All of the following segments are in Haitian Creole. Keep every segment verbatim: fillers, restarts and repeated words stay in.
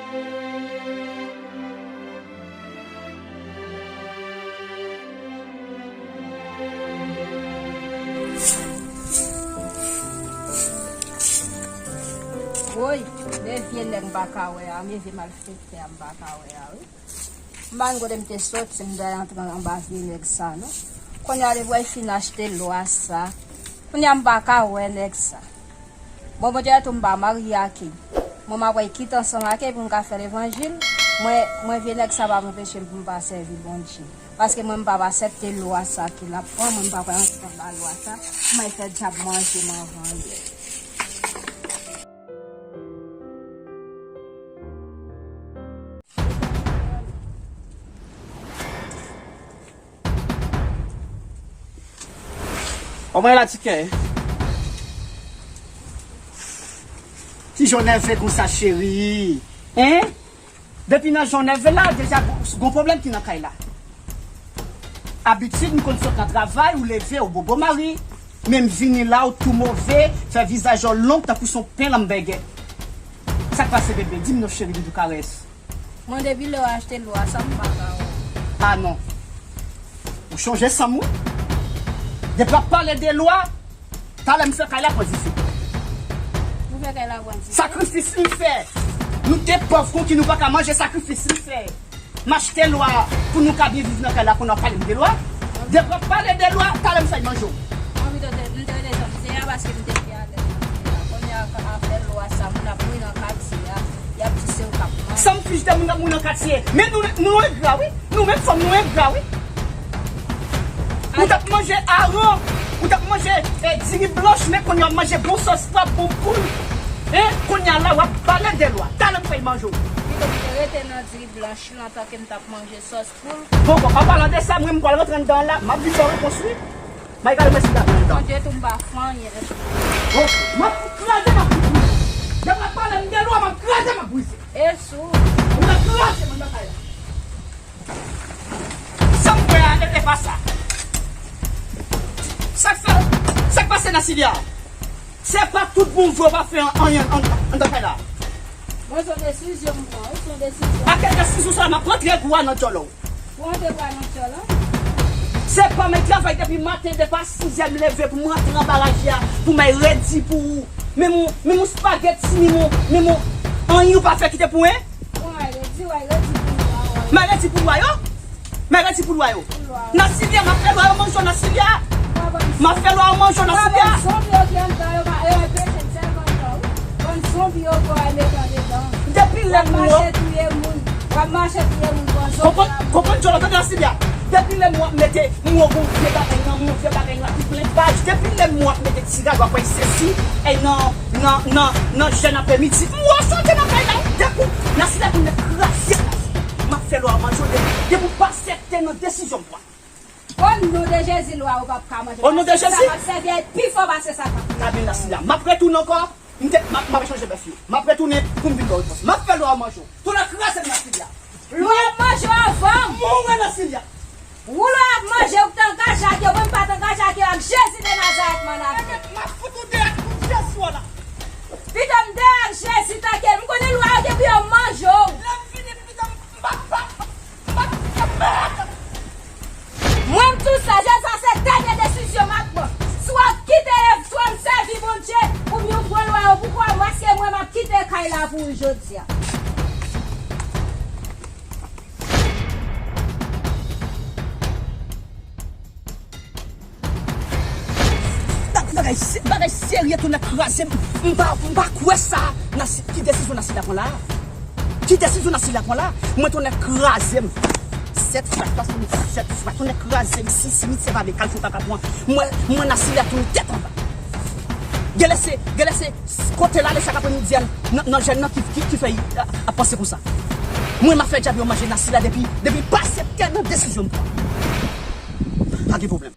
Woy, men vye nèg m pa ka wè a, men vye malfektè a m pa ka wè a, wi. M pa konn kote m te soti, m t al antre anba vye nèg sa, non. Kounye a, depi w fin achte lwa sa, kounye a, m pa ka wè nèg sa. Bon, Bondye tou, m pa marye ak li. Mwen, m ap kite ansanm ak li pou m ka fè levanjil. Mwen, mwen, vye nèg sa p ap anpeche m pou m pa sèvi Bondye. Paske mwen, m p ap aksepte lwa sa ke l ap pran, mwen, m p ap rantre anba lwa sa. Mwen fè dyab manje m anvan yè. Kòman e la, ti kè? Kijan w nève konsa, cheri? Hein? Depi nan jan w nève la, deja gon, gon pwoblèm ki nan kay la. Abitid, m konn sot nan travay, ou leve, ou bobo mari, men m vini la, ou tou move, fè vizaj ou long tankou se yon pen lanmbègè. Sa k pase, bebe? Di m non, cheri doudou karès. Mwen, depi lè w achte lwa sa, m pa ka wè. Ah non. Ou chonje sanm ou? Depi w ap pale de lwa, talè m fè kay la pran dife. Ou fè kay la pran dife? Sakrifis m fè. Nou te pòv konki nou pa ka manje, sakrifis m fè. M achte lwa pou nou ka byen viv nan kay la, kounye a w pale m de lwa. Depi w ap pale de lwa, talè m fè manje w. Mwen, m te, m te rete jan m te a paske m te pi alèz. Kounye a, afè lwa sa, moun ap mouri nan katye a, y ap di se ou k ap manje. Sa m fich de moun k ap mouri nan katye. Men nou, nou engra, wi. Nou menm fanm, nou engra, wi. Ou t ap manje aran, ou t ap manje, eh, diri blanch, men kounye a w ap manje bon sòs pwa, bon poul. Hein? Kounye a la, w ap pale de lwa. Talè m fè manje w. Pito m te rete nan diri blanch lan, antan ke m t ap manje sòs poul. Bon, bon, an palan de sa, mwen, m pral rantre anndan an la, m ap vin ba w repons, wi. Mwen, gade mwen si m t ap anndan. Bondye tou, m pa fè anyen. Bon, m ap kraze, m ap brize. Depi w ap pale m de lwa, m ap kraze, m ap brize. E sou. M ap kraze, mwen, nan kay la. Sa m kwè a, e, e pa sa. Sa k fè, sa k pase, Nasilya? Se pa tout bon vre w pa fè an, anyen an, anndan kay la. Mwen, se yon desizyon m pran, wi, se yon desizyon. A kèl desizyon sa, m ap rantre gou a nan djòlè w. Ou rantre gou a nan djòlè w? Se pa mwen travay depi maten, depi a sizè m leve pou m rantre anba raje a, pou m al redi pou ou. Menm yon, menm yon spageti, menm yon, menm yon, anyen ou pa fè kite pou mwen. Bon, ay redi, w ay redi pou lwa, w ay. M al redi pou lwa yo? M al redi pou lwa yo? Pou lwa yo. Nasilya, m ap fè lwa yo manje w, Nasilya. M ap fè lwa yo manje w, Nasilya. Bann zonbi yo ki anndan yo, yo enpeche m sèvi anndan, wi. Bann zonbi yo, yo mete andedan. Depi lè m wè w ap mache touye moun, w ap mache touye moun, bann zonbi. Konprann, konprann djòlè w, tande, Nasilya. Depi lè m wè w ap mete, m wè w gon vye bagay nan men w, vye bagay la ki plen paj. Depi lè m wè w ap mete ti rad, w ap wè sesi, e nan, nan, nan, nan jèn apremidi. M wè w soti nan kay la, w depi w, Nasilya, pou nèt kraze. M ap fè lwa manje w depi, depi w pa aksepte nan desizyon m pran. O non de Jezi, lwa yo p ap ka manje. O non de Jezi. Sa m ap sèvi a pi fò pase sa k ap. Tabi Nasilya, m ap retounen ankò. M te, m ap, m ap chanje bèf yo. M ap retounen pou m vin ba w repons. M ap fè lwa manje w. Tou la kraze m, Nasilya. Lwa ap manje w avan m. Mouri, Nasilya. Ou lwa ap manje, ou k t angaje ak yo, mwen m pa t angaje ak yo, ak Jezi de Nazarèt m ann avè w. M ap fout ou deyò ak tout Jezi w la. Pito m deyò ak Jezi tanke m konnen lwa yo gen pou yo manje w. Lè m vini, pito m, m ap, m ap, m ap, m ap. Mwen, m di w sa, jodi a se dènye desizyon m ap pran. Swa w kite, swa m sèvi Bondye pou m yon gwo lwa yo, pou w maske mwen, m ap kite kay la pou ou jodi a. Bagay, bagay se-, bagay serye, tonnè kraze m. M pa, m pa kwè sa. Nasi-, ki desizyon Nasilya pran la? Ki desizyon Nasilya pran la? Mwen, tonnè kraze m. Sèt fwa, twa sou sèt fwa, tonnè kraze m. Si, si, si, se pa de kalfou kaka pran. Mwen, mwen, Nasilya tounen tèt anba. Genlè se, genlè se kote l ale chak apremidi a nan, nan jèn nan ki, ki, ki fè l ap panse konsa. Mwen, m ap fè dyab yo manje Nasilya depi, depi pa aksepte nan desizyon m pran. Pa gen pwoblèm.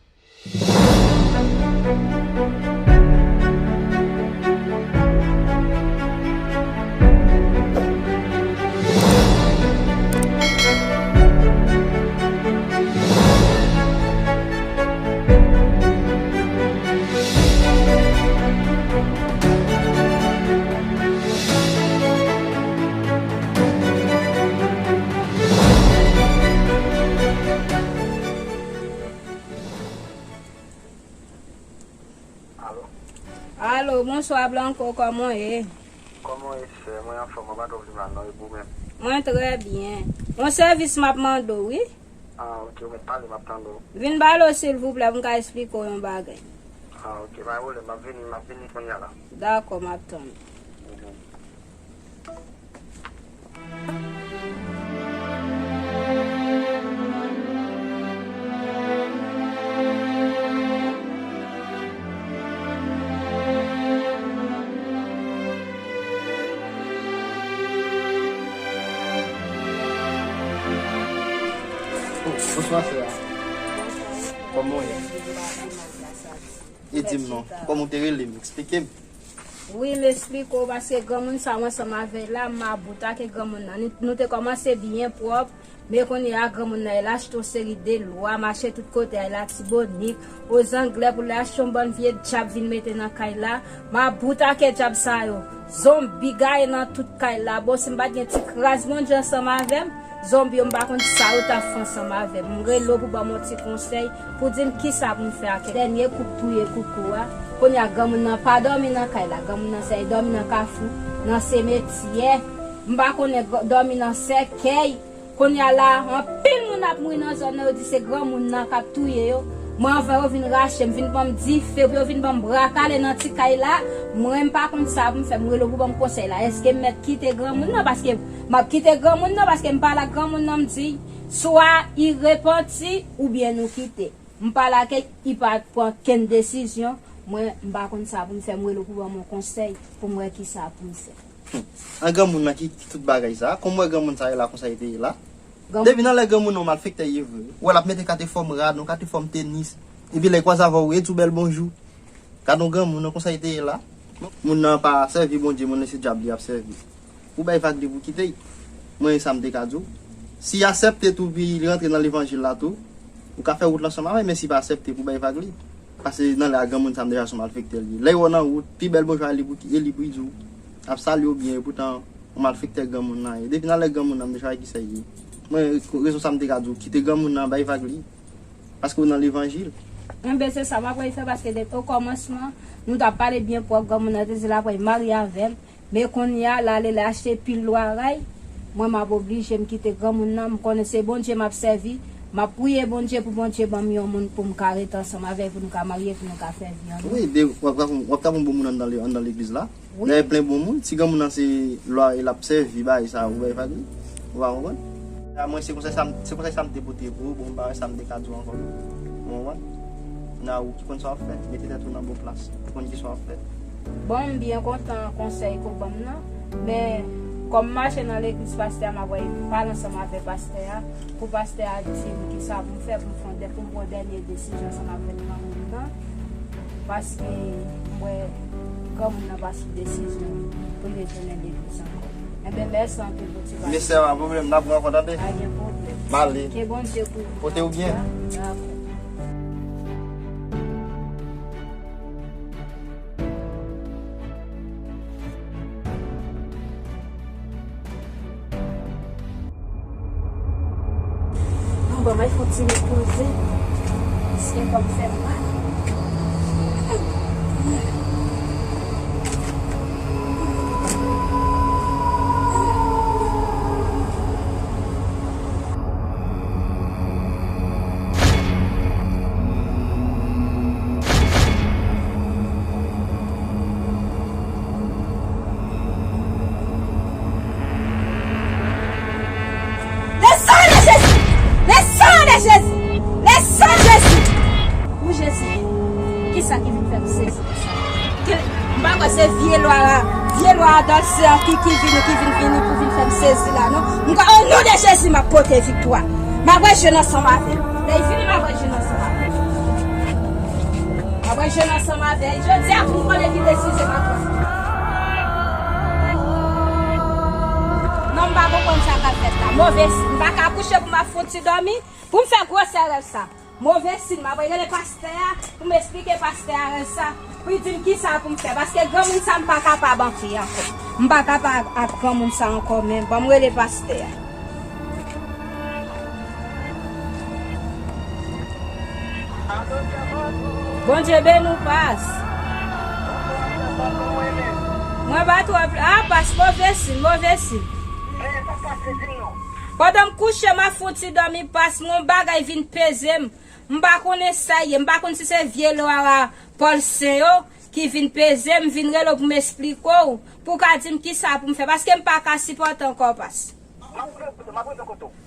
Bonswa Blanco, kòman w ye? Kòman w ye, sè? Mwen anfòm, mwen pa twò pi mal non, e pou ou menm? Mwen trè byen. Yon sèvis m ap mande w, wi. Ah, ok, ou mèt pale, m ap tande w. Vin pale w, silvouplè, pou m ka esplike w yon bagay. Ah, ok, pa gen pwoblèm, m ap vini, m ap vini kounye a la. Dakò, m ap tann ou. Mhm. Oh, bonswa, sè a. Kòman w ye? E di m non, kòman w te rele m? Eksplike m. Wi, m esplike w, paske granmoun sa mwen ansanm avè l la, m mabout ak granmoun nan. Nou, nou te kòmanse byen pwòp, men kounye a granmoun nan, l achte yon seri de lwa, mache tout kote, al Latibonit, Ozanglè, pou l achte yon bann vye djab vin mete nan kay la. Mabout ak djab sa yo. Zonbi gaye nan tout kay la. Bon, si m pa t gen ti kraz Bondye ansanm avè m, zonbi yo, m pa konn sa yo t ap fè ansanm avè m. M rele w pou ban m yon ti konsèy, pou di m kisa pou m fè ak dènye kout touye koukou a. Kounye a, granmoun nan pa dòmi nan kay la. Granmoun nan se dòmi nan kafou, nan simetyè. M pa konnen gr-, dòmi nan sèkèy. Kounye a la, anpil moun ap mouri nan zòn nan, yo di se granmoun nan k ap touye yo. Mwen, anvan yo vin rache m, vin ban m dife, pou yo vin ban m bra kale nan ti kay la, mwen, m pa konn sa pou m fè, m rele w pou ban m konsèy la. Èske m mèt kite granmoun nan? Paske m ap kite granmoun nan, paske m pale ak granmoun nan, m di, swa i repanti, oubyen nou kite. M pale ak li, li pa pran kenn desizyon. Mwen, m pa konn sa pou m fè, m rele w pou ban m yon konsèy, pou m wè kisa pou m fè. Hmm. An granmoun nan ki, ki tout bagay sa? Kòman w wè granmoun sa ye la, konsa li te ye la? Granmoun. Depi nan lè granmoun nan malfektè ye vre. Ou wè l ap mete kat fòm rad, yon kat fòm tenis. Epi lè l kwaze avè w, e di w bèl bonjou. Gad yon granmoun nan konsa li te ye la. Moun nan pa sèvi Bondye, moun nan se dyab li ap sèvi. Ou bay vag li pou kite l. Mwen, sa m te ka di w. Si l aksepte tou, pi li rantre nan levanjil la tou, ou ka fè wout la ansanm avè l, men si l pa aksepte pou bay vag li. Paske nan lè a granmoun sa m deja se yon malfektè li ye. Lè l wè w nan wout, pi bèl bonjou a li pou ki, e li pou l di w. L ap salye w byen, epoutan yon malfektè granmoun nan ye. Depi nan lè granmoun nan m deja wè kisa l ye. Mwen, rezon sa m te ka di w, kite granmoun nan, bay vag li. Paske w nan levanjil. Enben, se sa m ap fè, paske depi okòmansman, nou t ap pale byen pwòp, granmoun nan te di l ap al marye avè m. Men kounye a, l ale, l achte pil lwa ray. Mwen, m ap oblije m kite granmoun nan. M konnen se Bondye m ap sèvi. M ap priye Bondye pou Bondye ban m yon moun pou m ka rete ansanm avè l, pou nou ka marye, pou nou ka fè vi ansanm. Wi, de, w ap, w ap, w ap ka pran bon moun anndan le-, anndan legliz la. Wi. Lè plen bon moun, si granmoun nan se lwa e l ap sèvi bagay sa, ou bay vag li. Ou pa konprann? A mwen, se konsèy sa m, se konsèy sa m te pote pou ou, bon, m pa wè sa m te ka di w ankò. Ou konprann? Nan ou ki konn sa w ap fè, mete tèt ou nan bon plas. Ou konn ki sa w ap fè. Bon, m byen kontan konsèy ke w ban m nan, men kòm m mache nan legliz pastè a, m ap pale ansanm avèk pastè a, pou pastè a di m kisa pou m fè pou m fè yon dè-, pou m pran yon dènye desizyon ansanm avèk granmoun nan, paske m wè granmoun nan pa sou desizyon pou l retounen legliz ankò. Enben, mèsi anpil pou ti pastè a. Mesye, pa pwoblèm, n ap rankont, tande? Pa gen pwoblèm. M ale. Ke Bondye kouvri w. Pote w byen. Dakò. Bon, ban mwen fè yon ti lit poze. Paske kò m fè m mal. Le sang de Jésus! Le sang de Jésus! Le sang de Jésus! Pou Jezi, kisa ki vin fè m sezi konsa? Ke, m pa kwè se vye lwa, vye lwa adòlsè ki, ki vini, ki vin, vini pou vin fè m sezi la, non. M kwè, o non de Jezi, m ap pote viktwa. M ap wè jèn ansanm avè l. Lè l vini, m ap wè jèn ansanm avè l. M ap wè jèn ansanm avè l. Jodi a, pou m konnen ki desizyon m ap pran. Non, m pa konprann sa k ap fèt la. Move siy. M pa ka kouche pou m ap fouti dòmi, pou m fè gwosè rèv sa. Move siy, m ap rele pastè a pou m esplike pastè a rèv sa, pou l di m kisa pou m fè, paske granmoun sa m pa kapab antre ankò. M pa kapab ak granmoun sa ankò menm. Ban m rele pastè a. Bondye beni w, pas. Mwen pa twò pl-, ah, pas, move siy, move siy. Pandan m kouche, m ap fè yon ti dòmi, pas, yon bagay vin peze m. M pa konnen sa ye, m pa konn si se vye lwa Pòl Sen yo ki vin peze m, vin rele w pou m esplike w, pou w ka di m kisa pou m fè, paske m pa ka sipòte ankò, pas.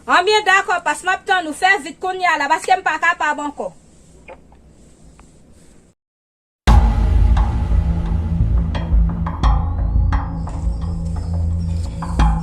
Anbyen, dakò, pas, m ap tann ou, fè vit kounye a la, paske m pa kapab ankò.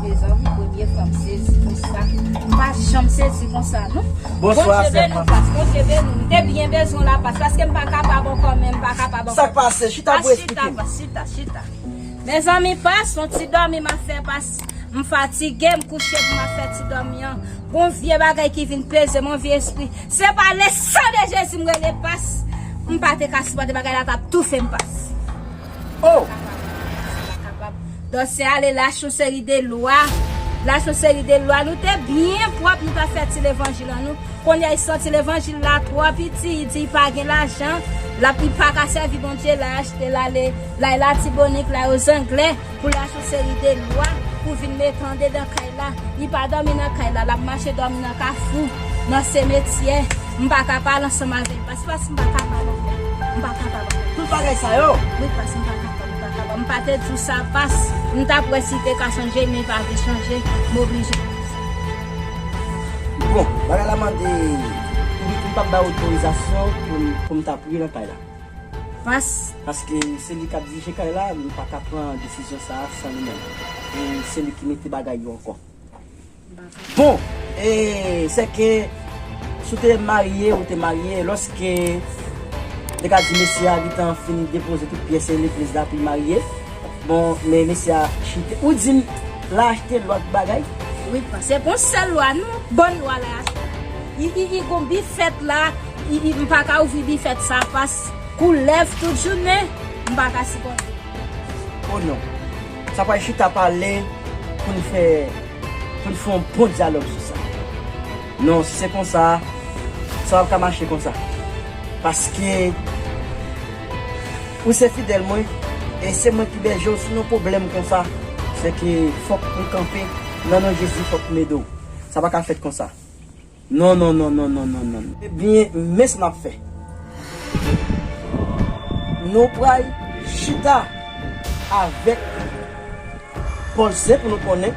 Mezanmi, premye fwa m sezi konsa. M pa janm sezi konsa, non. Bonswa, Bondye beni w, pas. Bondye beni w. M te byen bezwen w la, pas, paske m pa kapab ankò, men m pa kapab ankò. Sa k pase? Chita pou esplike m. Pas, chita, pas, chita, chita. Mezanmi, pas, yon ti dòmi m ap fè, pas. M fatige, m kouche pou m ap fè ti dòmi an. Gon vye bagay ki vin peze m, yon vye espri. Se pa le san de Jezi m rele, pas. M pa te ka sipòte bagay la, t ap toufe m, pas. Oh! Dòsè ale lache yon seri de lwa. Lache yon seri de lwa. Nou te byen pwòp, nou t ap fè ti levanjil an nou. Kounye a, li santi levanjil la twò piti, li di li pa gen lajan, l ap, li pa ka sèvi Bondye, l al achte, l ale, l al Latibonit, l al Ozanglè, pou l achte yon seri de lwa, pou vin mete andedan kay la. Li pa dòmi nan kay la, l ap mache dòmi nan kafou, nan simetyè. M pa ka pale ansanm avè l, pas, pas, m pa kapab ankò. M pa kapab ankò. Tout bagay sa yo? Wi, pas, m pa kapab, m pa kapab. M pa te di w sa, pas. M t ap wè si te ka chanje, men pa vle chanje. M oblije. Bon, bagay la mande, m, m p ap bay otorizasyon pou m, pou m ta priye nan kay la. Pas. Paske se li k ap dirije kay la, m pa ka pran desizyon sa a san li menm. E se li ki mete bagay yo ankò. Bon, e sèke si w te marye, ou te marye, lòske te ka di mesye a gentan fin depoze tout pyès legliz la pou l marye. Bon, men mesye a chite. Ou di m l achte lòt bagay? Wi, pas. Se bon sèl lwa, non. Bon lwa la achte. I, i, i gon bifèt la, i, i, m pa ka ouvri bifèt sa, pas. Koulèv tout jounen, m pa ka sipòte. Oh non. Sa pral chita pale pou n fè, pou n fè yon bon dyalòg sou sa. Non, si se konsa, sa p ap ka mache konsa. Paske ou se fidèl mwen, e se mwen ki bèje w. Si w nan pwoblèm konsa, se ke fòk ou kanpe. Nan non Jezi, fòk m ede w. Sa pa ka fèt konsa. Non, non, non. Ebyen, men sa n ap fè. Nou pral chita avèk Pòl Sen pou nou konnen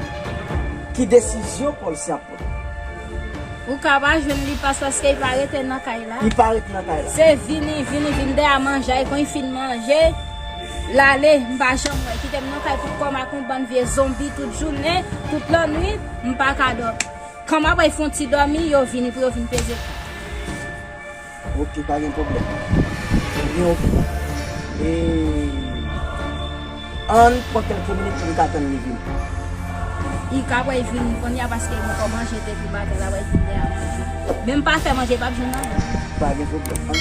ki desizyon Pòl Sen ap pran. Ou ka pa jwenn li, pas, paske li pa rete nan kay la. Li pa rete nan kay la. Se vini, vini, vini dèyè manje, e kon li fin manje, l ale, m pa janm wè. Kite m nan kay pou kò m ak yon bann vye zonbi tout jounen, tout lannwit, m pa ka dòmi. Kan m ap fè yon ti dòmi, yo vini pou yo vin peze. Ok, pa gen pwoblèm. Ebyen, ok. E, ann pran kèlke minit pou n ka tann li vini. Li ka pral vini kounye a paske m ankò manje depi maten la, pral vini dèyè manje. Men m pa fè manje, pa jwenn anyen. Pa gen pwoblèm, ann.